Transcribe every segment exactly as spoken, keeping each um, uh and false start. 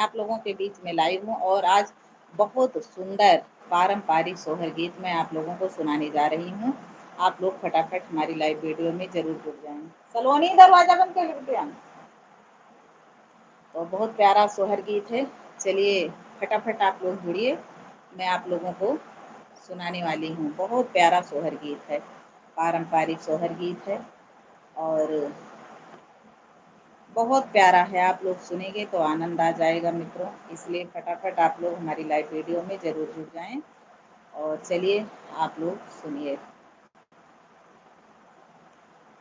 आप लोगों के बीच में live हूँ और आज बहुत सुंदर पारंपरिक सोहर गीत मैं आप लोगों को सुनाने जा रही हूँ। आप लोग फटाफट हमारी live video में जरूर जुड़ जाएं। सलोनी, दरवाजा बंद कर ले बिटिया। तो बहुत प्यारा सोहर गीत है। चलिए फटाफट आप लोग जुड़िए, मैं आप लोगों को सुनाने वाली हूँ। बहुत प्यारा सोहर गीत है, पारंपरिक सोहर गीत है और बहुत प्यारा है। आप लोग सुनेंगे तो आनंद आ जाएगा मित्रों, इसलिए फटाफट आप लोग हमारी live video में जरूर जुड़ जाएं। और चलिए आप लोग सुनिए।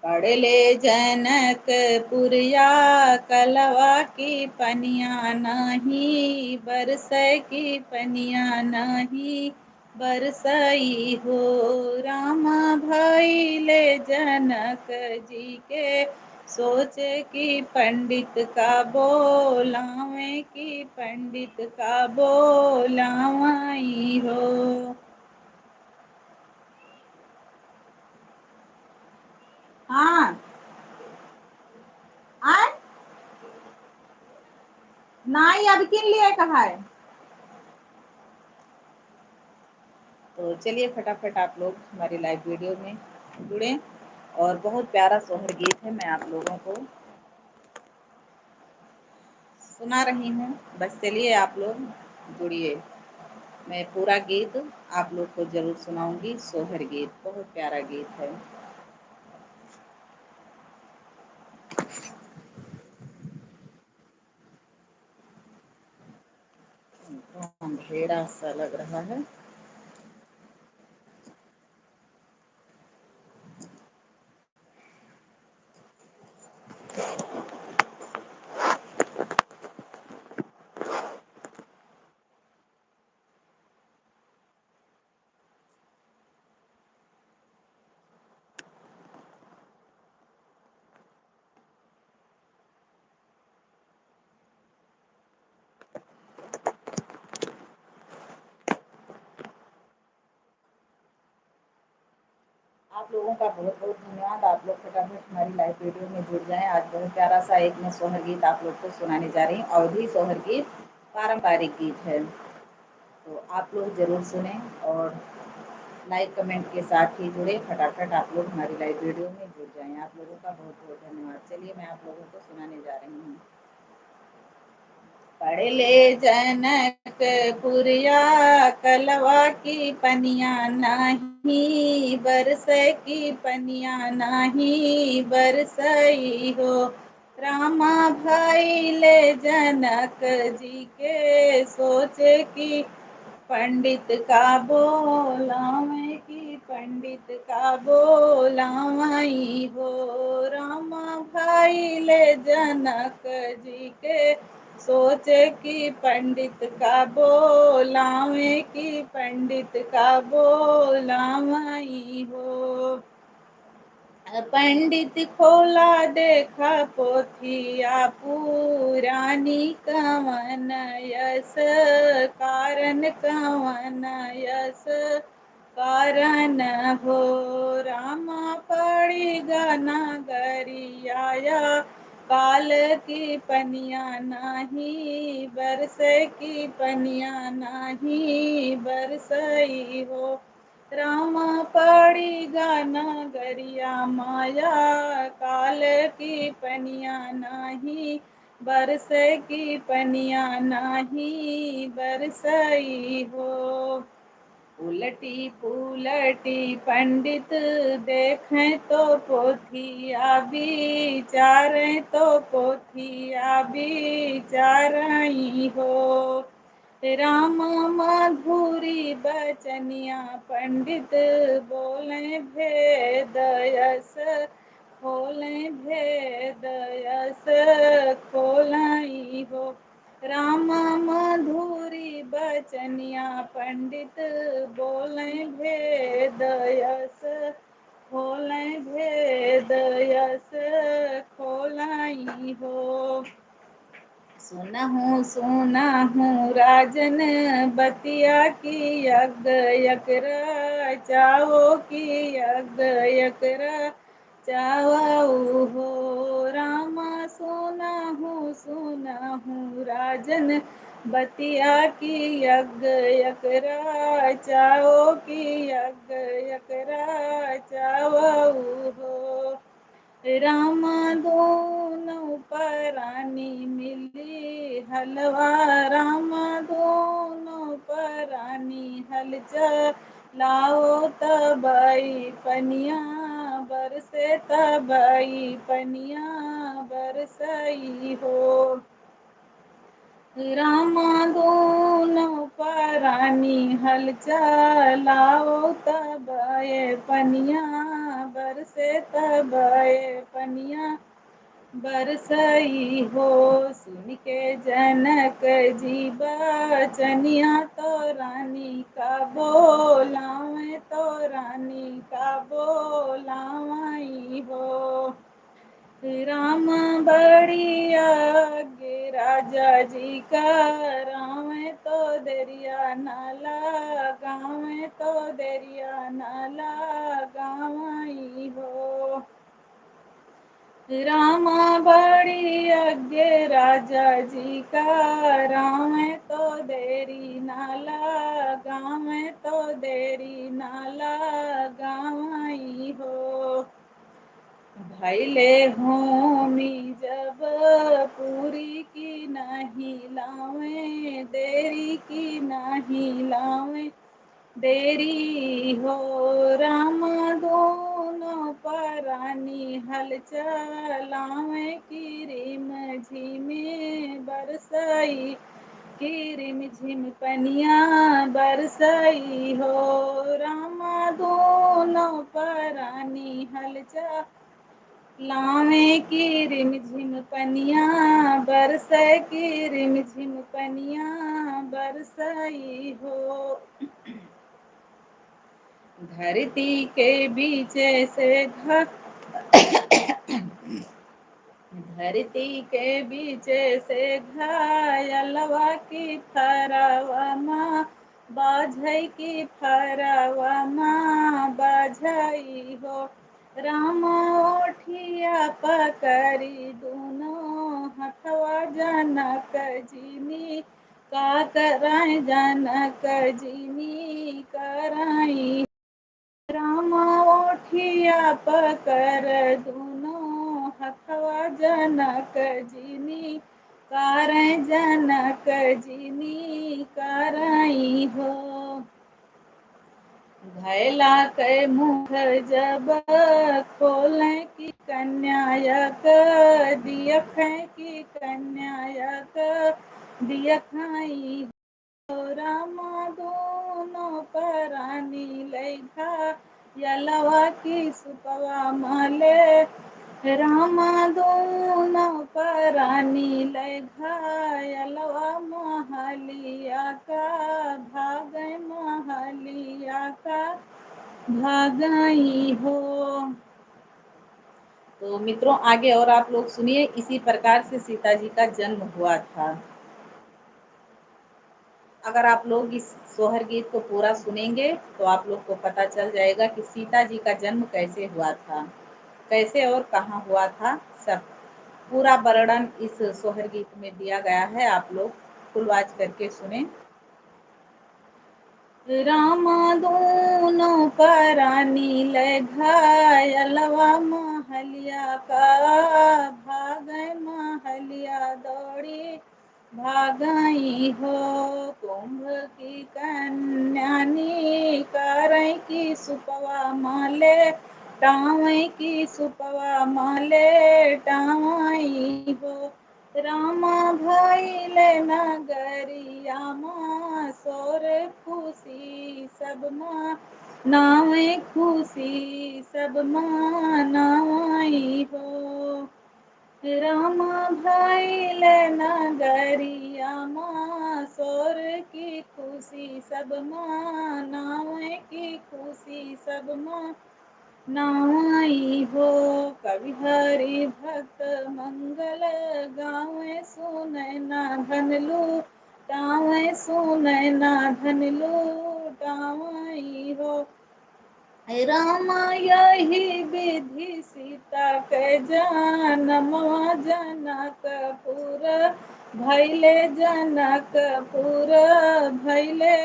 पड़ले जनकपुरिया कलवा की पनिया नाही, बरसै की पनिया नाही, बरसई हो। रामा भइले जनक जी के सोच की पंडित का बोलावे, की पंडित का बोलावई हो। हाँ। आय? नाई, अब किन लिए कहा है? तो चलिए फटाफट आप लोग हमारी live video में जुड़ें और बहुत प्यारा सोहर गीत है, मैं आप लोगों को सुना रही हूँ। बस चलिए आप लोग जुड़िए, मैं पूरा गीत आप लोग को जरूर सुनाऊंगी। सोहर गीत बहुत प्यारा गीत है। अंधेरा सा लग रहा है। आप लोगों का बहुत बहुत धन्यवाद। आप लोग फटाफट हमारी live video में जुड़ जाएं। आज बहुत प्यारा सा एक मैं सोहर गीत आप लोग को सुनाने जा रही हूँ, अवधी सोहर गीत, पारंपरिक गीत है, तो आप लोग जरूर सुने और like comment के साथ ही जुड़े। फटाफट आप लोग हमारी live video में जुड़ जाएं। आप लोगों का बहुत बहुत धन्यवाद। चलिए मैं आप लोगों को सुनाने जा रही हूँ। पड़ले जनकपुरिया कलवा की पनिया नाही, बरसै की पनिया नाही, बरसई हो। रामा भइले जनक जी के सोच की पंडित का बोलावे, की पंडित का बोलावई हो। रामा भइले जनक जी के सोच की पंडित का बोलावे, की पंडित का बोलावई हो। पंडित खोला देखा पोथिया पुरानी, कवन यस कारण, कवन यस कारण हो। रामा पड़ी गा नगरिया या काल की पनिया नाही, बरसै की पनिया नाही, बरसई हो। रामा पड़ी गा नगरिया माया, काल की पनिया नाही, बरसै की पनिया नाही, बरसई हो। उलटी पुलटी पंडित देखें तो पोथिया विचारें, तो पोथिया विचारई हो। रामा मधुरी बचनिया पंडित बोलें भेद यस खोलें, भेद यस खोलई हो। रामा मधुरी बचनिया पंडित बोलें भेद यस खोलें, भेद यस खोलई हो। सुनहु सुनहु राजन बतिया की यज्ञ यकरा चाओ, की यज्ञ यकरा जावउ हो। रामा सुनहु सुनहु राजन बतिया की यज्ञ यकरा चाओ की यज्ञ यकरा चावउ हो। रामा दोनों परानी मिली हलवा, रामा दोनों परानी हल चलाओ तबई पनिया बरसे तबई पनिया बरसई हो। रामा दोनों परानी हल चलाओ तबई पनिया बरसे तबई पनिया बरसई हो। सुन के जनक जी बचनिया तो रानी का बोलावे तो रानी का बोलावई हो। रामा बड़ी आज्ञा राजा जी करावे तो देरिया ना लगावे तो देरिया ना लगावई हो। रामा बड़ी आज्ञा राजा जी करावे तो देरी ना लगावे तो देरी ना लगावई हो। भैले होमी जब पूरी की नाही लावे देरी की नाही लावे देरी हो। रामा दोनों परानी हल चलावे की रिम झिमे बरसई की रिम झिम पनिया बरसई हो। रामा दोनों परानी हल चलावे की रिम झिम पनिया बरसई की रिम झिम पनिया बरसई हो। धरती के बीच से घा धरती के बीच से घायलवा की फरवा मा बाझई की फरवा मा बाझई हो। रामा ओठिया पकरी दुनो हथवा जनक जिनी का कराई जनक जिनी कराई। रामा ओठिया पकर दुनो हथवा जनक जिनी कराई जनक जिनी कराई हो। घैला के मुख जब खोले की कन्यायक दियख की कन्यायक दियखई हो। रामा दोनों परानी लैघा यलवा की सुपवा माले। रामा दोनों परानी लैघा यलवा महलिया का भागई महलिया का भागई हो। तो मित्रों, आगे और आप लोग सुनिए, इसी प्रकार से सीता जी का जन्म हुआ था। अगर आप लोग इस सोहर गीत को पूरा सुनेंगे तो आप लोग को पता चल जाएगा कि सीता जी का जन्म कैसे हुआ था, कैसे और कहाँ हुआ था, सब पूरा वर्णन इस सोहर गीत में दिया गया है। आप लोग फुलवाज करके सुने। रामा दोनों परानी लैघा यलवा महलिया का भागई महलिया दौड़ी भागई हो। कुंभ की कन्यानी करई की सुपवा माले टावई की सुपवा माले टावई हो। रामा भैले नगरिया मा सोर खुशी सब मनावई खुशी सब मनावई हो। रामा भैले नगरिया मा सोर की खुशी सब मनावई की खुशी सब मनावई हो। कवि हरि भक्त मंगल गावई सुनैना धन लूटावई सुनैना धन लूटावई हो। रामा यही विधि सीता के जनमवा जनकपुर भैले, जनकपुर भैले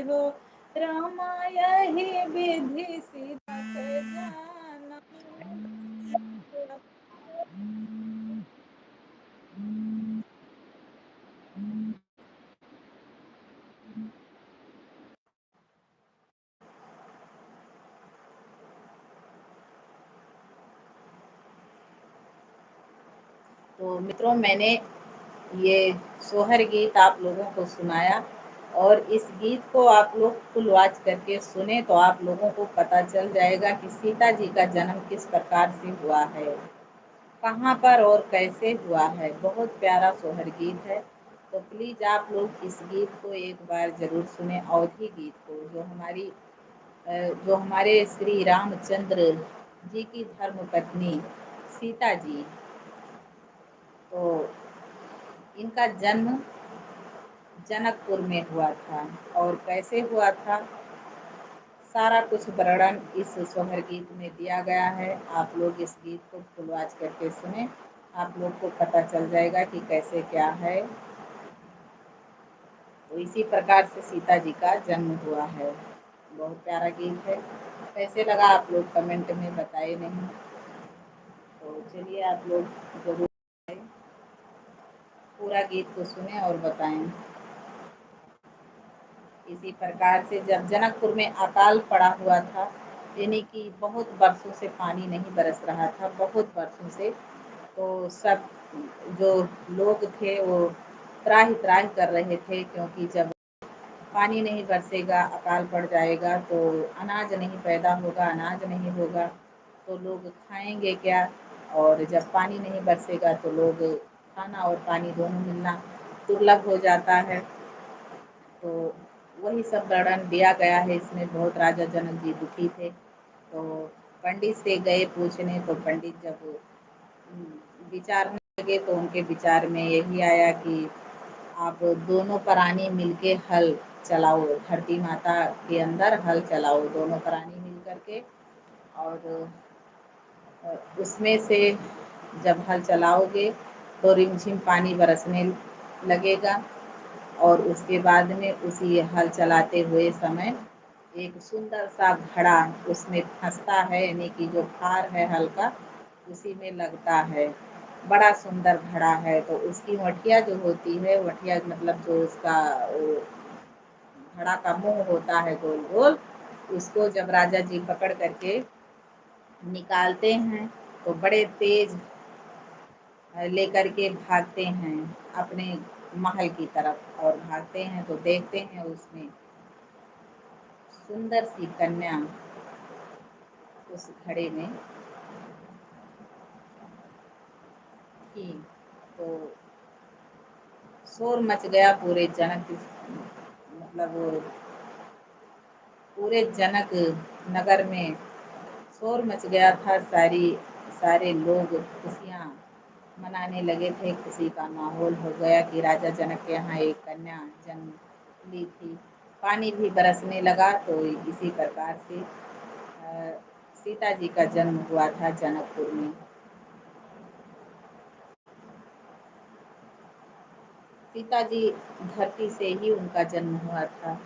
हो। रामा यही विधि सीता के जनम। तो मित्रों, मैंने ये सोहर गीत आप लोगों को सुनाया और इस गीत को आप लोग full watch करके सुने तो आप लोगों को पता चल जाएगा कि सीता जी का जन्म किस प्रकार से हुआ है, कहाँ पर और कैसे हुआ है। बहुत प्यारा सोहर गीत है। तो please आप लोग इस गीत को एक बार जरूर सुने, अवधी गीत को, जो हमारी, अ, जो हमारे श्री रामचंद्र जी की धर्म पत्नी सीता जी, तो इनका जन्म जनकपुर में हुआ था और कैसे हुआ था, सारा कुछ वर्णन इस सोहर गीत में दिया गया है। आप लोग इस गीत को full watch करके सुने, आप लोग को पता चल जाएगा कि कैसे क्या है। तो इसी प्रकार से सीता जी का जन्म हुआ है। बहुत प्यारा गीत है। कैसे लगा आप लोग comment में बताए नहीं। तो चलिए आप लोग जरूर पूरा गीत को सुने और बताएं। इसी प्रकार से जब जनकपुर में अकाल पड़ा हुआ था, यानी कि बहुत वर्षों से पानी नहीं बरस रहा था, बहुत वर्षों से, तो सब जो लोग थे वो त्राहि त्राहि कर रहे थे, क्योंकि जब पानी नहीं बरसेगा, अकाल पड़ जाएगा, तो अनाज नहीं पैदा होगा, अनाज नहीं होगा, तो लोग खाएंगे क्या? और जब पानी नहीं बरसेगा, तो लोग, खाना और पानी दोनों मिलना दुर्लभ हो जाता है। तो वही सब वर्णन दिया गया है इसमें। बहुत राजा जनक जी दुखी थे, तो पंडित से गए पूछने, तो पंडित जब, उम, विचारने लगे, तो उनके विचार में यही आया कि आप दोनों प्राणी मिलके हल चलाओ, धरती माता के अंदर हल चलाओ, दोनों प्राणी मिल करके। और, अ, उसमें से जब हल चलाओगे, तो रिमझिम पानी बरसने लगेगा और उसके बाद में उसी हल चलाते हुए समय एक सुंदर सा घड़ा उसमें फंसता है, यानी कि जो फार है हल का, उसी में लगता है। बड़ा सुंदर घड़ा है, तो उसकी वठिया जो होती है, वठिया मतलब जो उसका, वो घड़ा का मुंह होता है गोल गोल, उसको जब राजा जी पकड़ करके निकालते हैं, तो बड़े तेज लेकर के भागते हैं अपने महल की तरफ, और भागते हैं तो देखते हैं उसमें सुंदर सी कन्या उस घड़े में थी। तो शोर मच गया पूरे जनक, मतलब, पूरे जनक नगर में शोर मच गया था। सारी, सारे लोग खुशियाँ मनाने लगे थे। खुशी का माहौल हो गया कि राजा जनक के यहाँ एक कन्या जन्म ली थी। पानी भी बरसने लगा। तो इसी प्रकार से, अ, सीता जी का जन्म हुआ था जनकपुर में। सीता जी धरती से ही उनका जन्म हुआ था,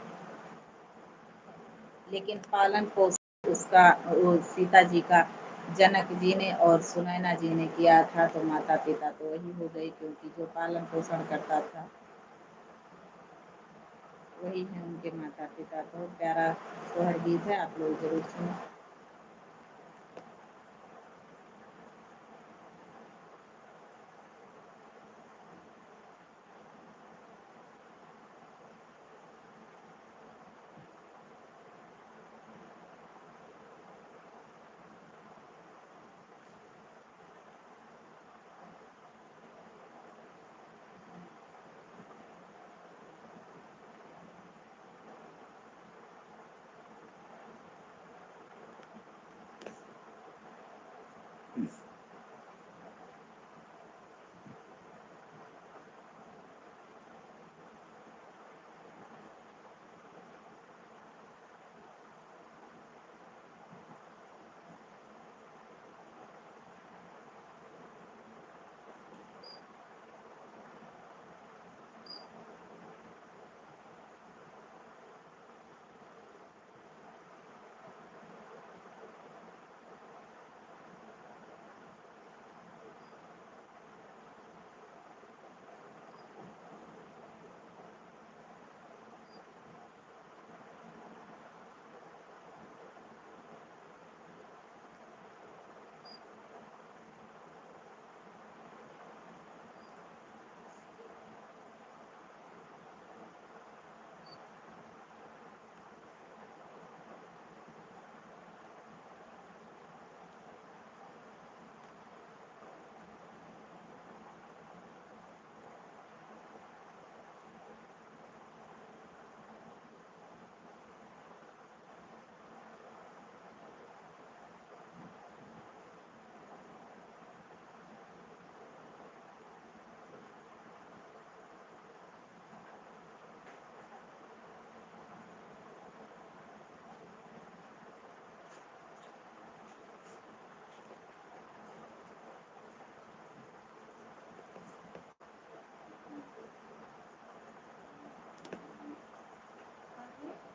लेकिन पालन पोषण उसका, वो सीता जी का जनक जी ने और सुनैना जी ने किया था, तो माता पिता तो वही हो गए, क्योंकि जो पालन पोषण करता था, वही है उनके माता पिता। बहुत प्यारा सोहर गीत है, आप लोग जरूर सुनो।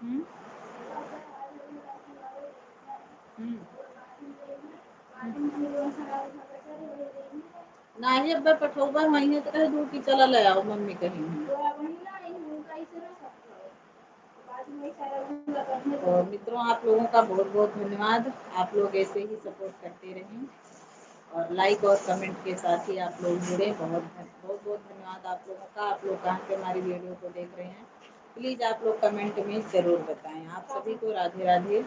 हम्म। हम्म। नाही, अब पठौबा वहीं तो कह दूँ कि चला ले आओ, मम्मी कहीं हैं। तो मित्रों, आप लोगों का बहुत बहुत धन्यवाद, आप लोग ऐसे ही support करते रहें और like और comment के साथ ही आप लोग जुड़ें। बहुत धन-, बहुत बहुत धन्यवाद आप लोगों का। आप लोग कहाँ से हमारी video को देख रहे हैं, please आप लोग comment में जरूर बताएं। आप सभी को राधे राधे,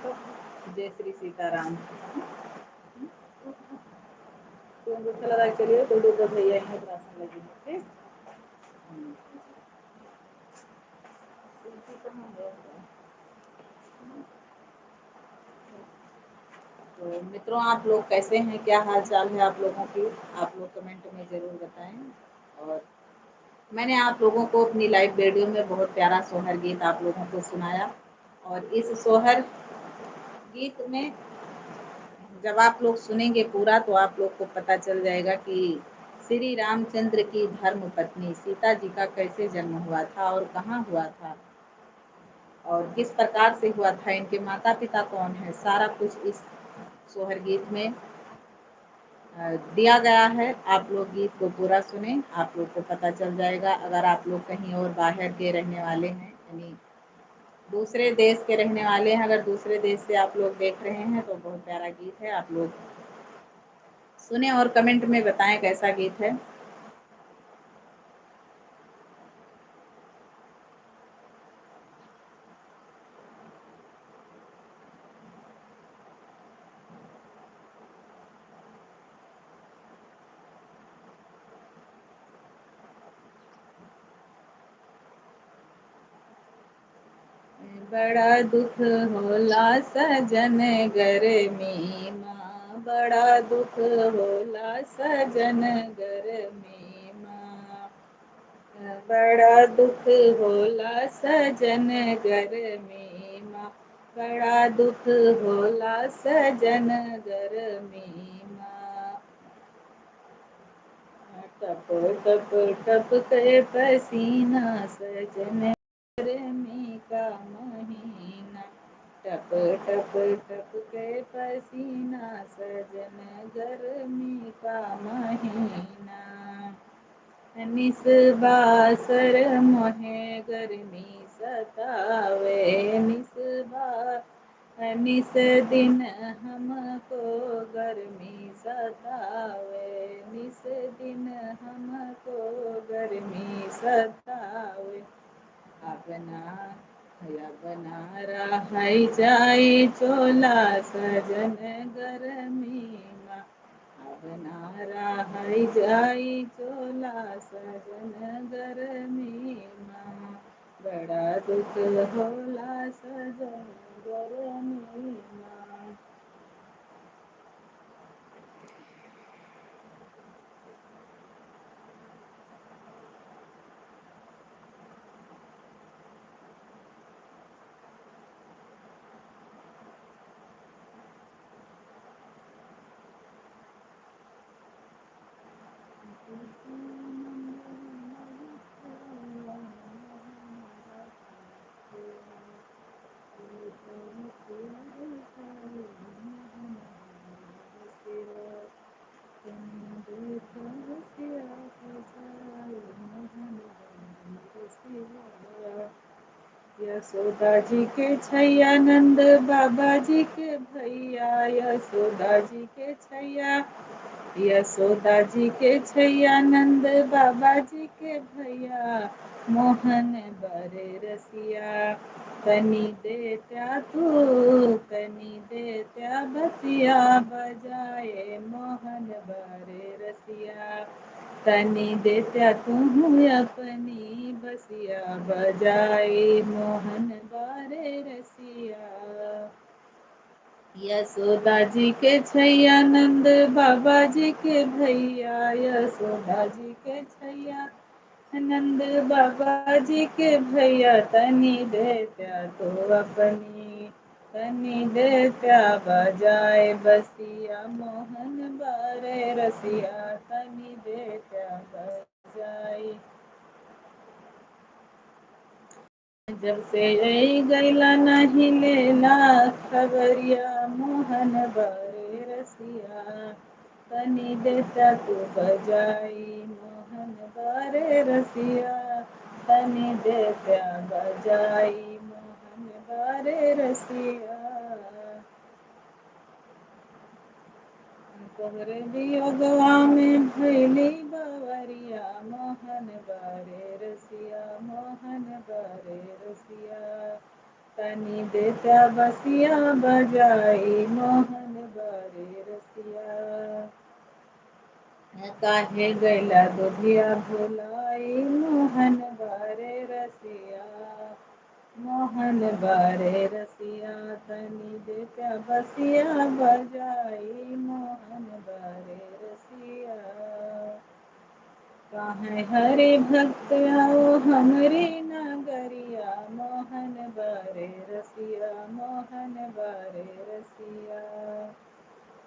जय श्री सीताराम। तो अंगूठा लगा के चलिए, तो दो भैया यहाँ पर आसन लगे हैं, ठीक? हम्म। तो मित्रों, आप लोग कैसे हैं, क्या हाल चाल है आप लोगों की, आप लोग comment में जरूर बताएं। और मैंने आप लोगों को अपनी live video में बहुत प्यारा सोहर गीत आप लोगों को सुनाया, और इस सोहर गीत में जब आप लोग सुनेंगे पूरा, तो आप लोग को पता चल जाएगा कि श्री रामचंद्र की धर्म पत्नी सीता जी का कैसे जन्म हुआ था और कहाँ हुआ था और किस प्रकार से हुआ था, इनके माता पिता कौन है, सारा कुछ इस सोहर गीत में, अ, दिया गया है। आप लोग गीत को पूरा सुने, आप लोग को पता चल जाएगा। अगर आप लोग कहीं और बाहर के रहने वाले हैं, यानी दूसरे देश के रहने वाले हैं, अगर दूसरे देश से आप लोग देख रहे हैं, तो बहुत प्यारा गीत है, आप लोग सुने और comment में बताएं कैसा गीत है। बड़ा दुख होला सजन गरमी मा, बड़ा दुख होला सजन गरमी मा। बड़ा दुख होला सजन गरमी मा, बड़ा दुख होला सजन गरमी मा। टप टप टप के पसीना सजन गरमी का महीना, टप टप टप के पसीना सजन गरमी का महीना। निस बासर मोहे गरमी सतावे, निस बा-, निस दिन हमको गरमी सतावे, निस दिन हमको गरमी सतावे। अब ना, अब ना रहै जाई चोला सजन गरमी मा, अब ना रहै जाई चोला सजन गरमी मा, बड़ा दुख होला सजन गरमी मा। यशोदा जी के छैया नंद बाबा जी के भैया, यशोदा जी के छैया, यशोदा जी के छैया नंद बाबा जी के भैया, मोहन बरे रसिया। तनी देत्या तू, तनी देत्या बतिया बजाए, मोहन बरे रसिया। तनी देत्या तुहूँ अपनी बसिया बजाए, मोहन बरे रसिया। यशोदा जी के छैया नंद बाबा जी के भैया, यशोदा जी के छैया नंद बाबा जी के भैया, तनी देत्या तू अपनी, तनी देत्या बजाए बसिया, मोहन बरे रसिया, तनी देत्या बजाए। जब से आई गइला नहीं लेला खबरिया, मोहन बारे रसिया, तनी देता तू बजाई, मोहन बारे रसिया, तनी देता बजाई, मोहन बारे रसिया। तोहरे वियोगवा में भइली बावरिया, मोहन बारे रसिया, मोहन बारे रसिया, तनी देता बसिया बजाई, मोहन बारे रसिया। काहे गइला दुधिया भुलाई, मोहन बारे रसिया, मोहन बारे रसिया, तनी देता बसिया बजाई, मोहन बारे रसिया। काहे हरि भक्त आओ हमरी नगरिया, मोहन बारे रसिया, मोहन बारे रसिया,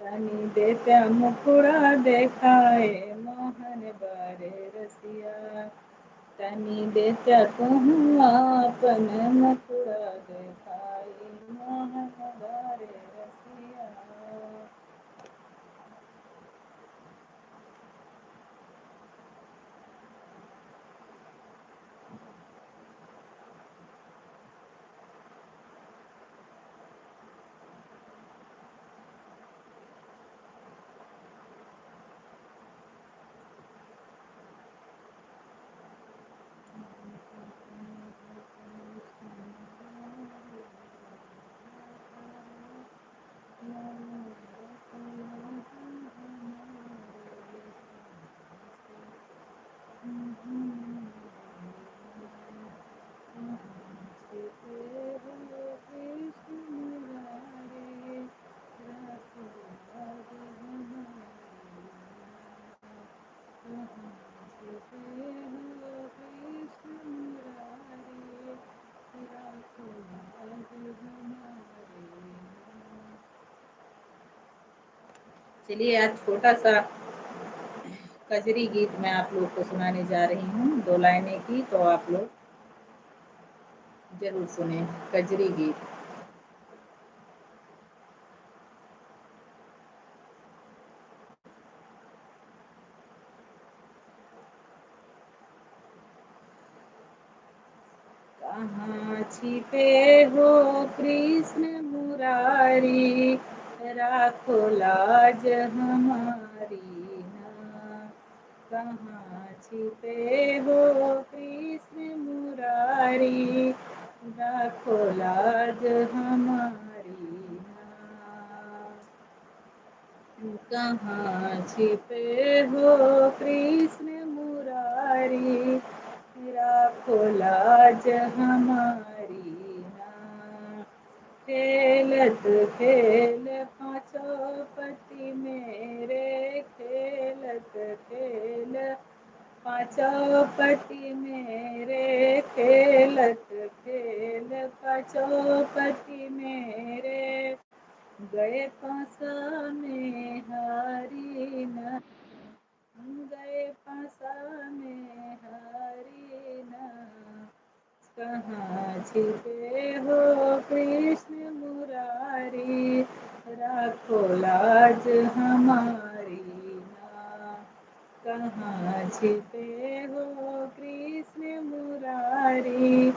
तनी देता मुखड़ा देखाए, मोहन बारे रसिया, तनी देता तुहूँ आपन मुखड़ा देखाए, मोहन बारे रसिया। चलिए, आज छोटा सा कजरी गीत मैं आप लोग को सुनाने जा रही हूँ, दो लाइनें की, तो आप लोग जरूर सुने कजरी गीत। कहाँ छिपे हो कृष्ण मुरारी, राखो लाज हमारी ना। कहाँ छिपे हो कृष्ण मुरारी, राखो लाज हमारी ना। कहाँ छिपे हो कृष्ण मुरारी, राखो लाज हमारी ना। खेलत खेल पाँचों पति मेरे, खेलत खेल पाँचों पति मेरे, खेलत खेल पाँचों पति मेरे, गए पासा में हारी ना, गए पासा में हारी ना। कहाँ छिपे हो कृष्ण मुरारी, राखो लाज हमारी ना। कहाँ छिपे हो कृष्ण मुरारी,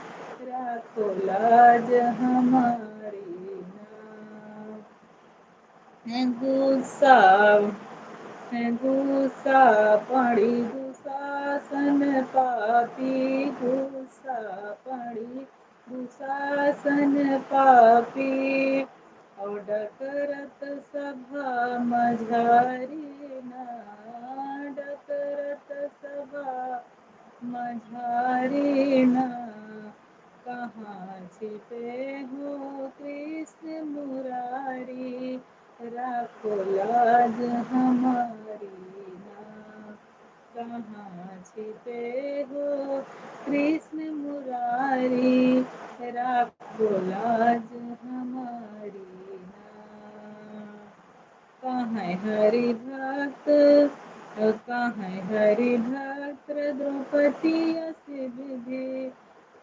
राखो लाज हमारी ना। गुस्सा, गुस्सा पड़ी दुशासन पापी, गुस्सा पड़ी दुशासन पापी। और डकरत सभा मझारी ना, डकरत सभा मझारी ना। कहाँ छिपे हो कृष्ण मुरारी, राखो लाज हमारी ना। कहाँ छिपे हो कृष्ण मुरारी, राखो लाज हमारी ना। कहाँ हरि भक्त, कहाँ हरि भक्त द्रौपदी अस विधि,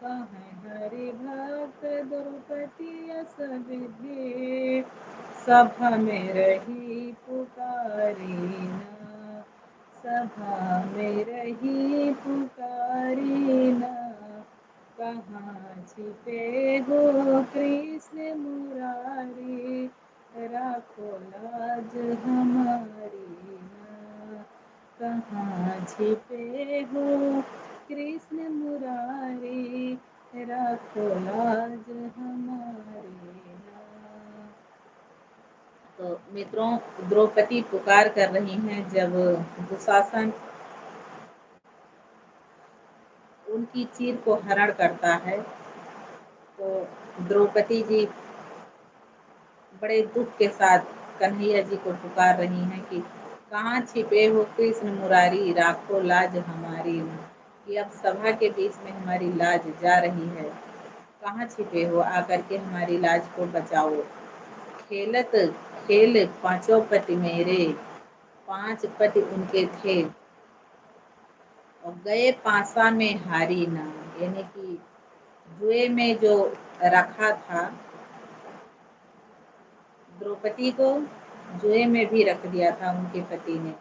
कहाँ हरि द्रौपदी अस विधि सभा में रही पुकारिना, सभा में रही पुकारिना। कहाँ छिपे हो कृष्ण मुरारी, राखो लाज हमारी ना। कहाँ छिपे हो कृष्ण मुरारी, राखो लाज हमारी ना। तो मित्रों, द्रौपदी पुकार कर रही हैं, जब दुशासन उनकी चीर को हरण करता है, तो द्रौपदी जी बड़े दुख के साथ कन्हैया जी को पुकार रही हैं कि कहाँ छिपे हो कृष्ण मुरारी, राखो लाज हमारी ना। कि अब सभा के बीच में हमारी लाज जा रही है, कहाँ छिपे हो, आकर के हमारी लाज को बचाओ। खेलत खेल पांचों पति मेरे, पांच पति उनके थे, और गए पासा में हारी ना, यानी कि जुए में जो रखा था द्रौपदी को, जुए में भी रख दिया था उनके पति ने।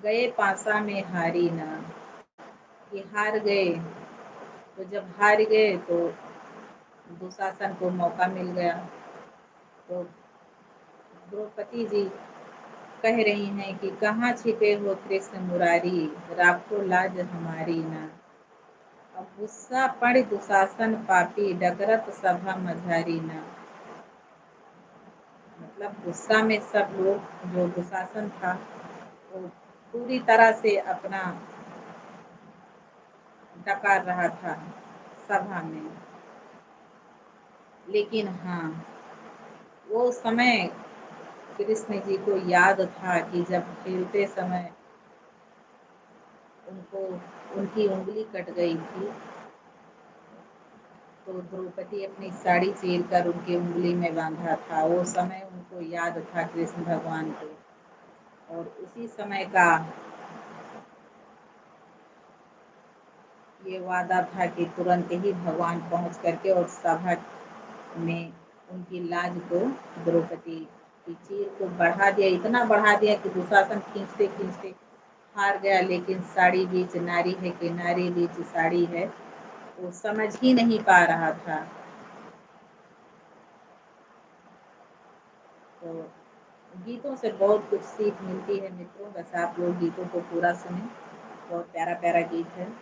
गए पासा में हारी ना, कि हार गए। तो जब हार गए तो दुशासन को मौका मिल गया। तो द्रौपदी जी कह रही हैं कि कहाँ छिपे हो कृष्ण मुरारी, राखो लाज हमारी ना। अब गुस्सा पड़ दुशासन पापी, डगरत सभा मझारी ना। मतलब गुस्सा में सब लोग, जो दुशासन था, वो पूरी तरह से अपना डकार रहा था सभा में। लेकिन हाँ, वो समय कृष्ण जी को याद था कि जब खेलते समय उनको, उनकी उंगली कट गई थी, तो द्रौपदी अपनी साड़ी चीर कर उनकी उंगली में बांधा था। वो समय उनको याद था कृष्ण भगवान को, और उसी समय का ये वादा था कि तुरंत ही भगवान पहुंच करके और सभा में उनकी लाज को, द्रौपदी की चीर को बढ़ा दिया, इतना बढ़ा दिया कि दुशासन खींचते खींचते हार गया। लेकिन साड़ी बीच नारी है कि नारी बीच साड़ी है, वो समझ ही नहीं पा रहा था। तो गीतों से बहुत कुछ सीख मिलती है मित्रों, बस आप लोग गीतों को पूरा सुनें, बहुत प्यारा प्यारा गीत है।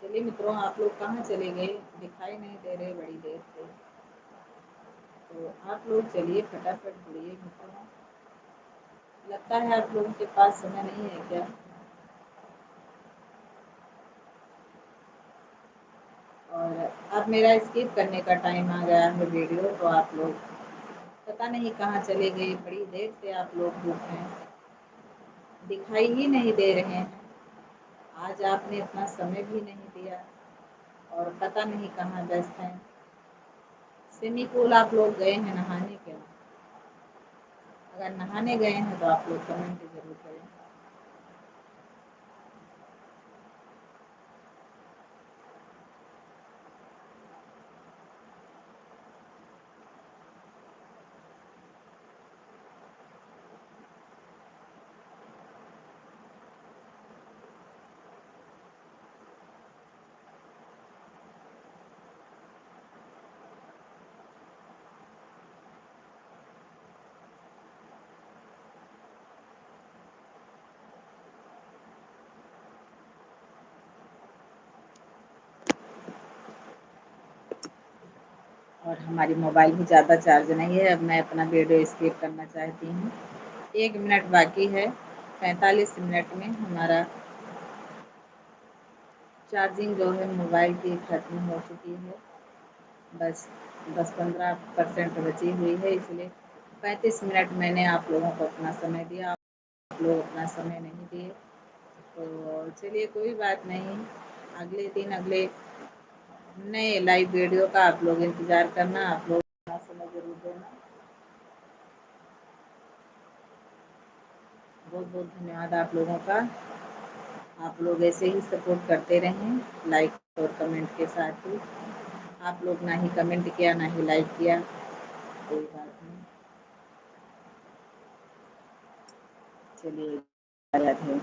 चलिए मित्रों, आप लोग कहाँ चले गए, दिखाई नहीं दे रहे बड़ी देर से। तो आप लोग चलिए फटाफट जुड़िए मित्रों। लगता है आप लोगों के पास समय नहीं है क्या? और अब मेरा skip करने का time आ गया है video, तो आप लोग पता नहीं कहाँ चले गए, बड़ी देर से आप लोग जुड़ हैं, दिखाई ही नहीं दे रहे हैं। आज आपने अपना समय भी नहीं दिया और पता नहीं कहाँ व्यस्त हैं। Swimming pool आप लोग गए हैं नहाने के लिए? अगर नहाने गए हैं तो आप लोग comment जरूर करें। और हमारी mobile भी ज़्यादा charge नहीं है। अब मैं अपना video skip करना चाहती हूँ। एक मिनट बाकी है, पैंतालीस मिनट में हमारा charging जो है mobile की खत्म हो चुकी है, बस दस पन्द्रह percent बची हुई है, इसलिए पैंतीस मिनट मैंने आप लोगों को अपना समय दिया, आप लोग अपना समय नहीं दिए। तो चलिए, कोई बात नहीं, अगले दिन अगले नए live video का आप लोग इंतज़ार करना, आप लोग अपना समय जरूर देना। बहुत बहुत धन्यवाद आप लोगों का। आप लोग ऐसे ही support करते रहें, like और comment के साथ ही। आप लोग ना ही comment किया, ना ही like किया, कोई बात नहीं। चलिए, राधे।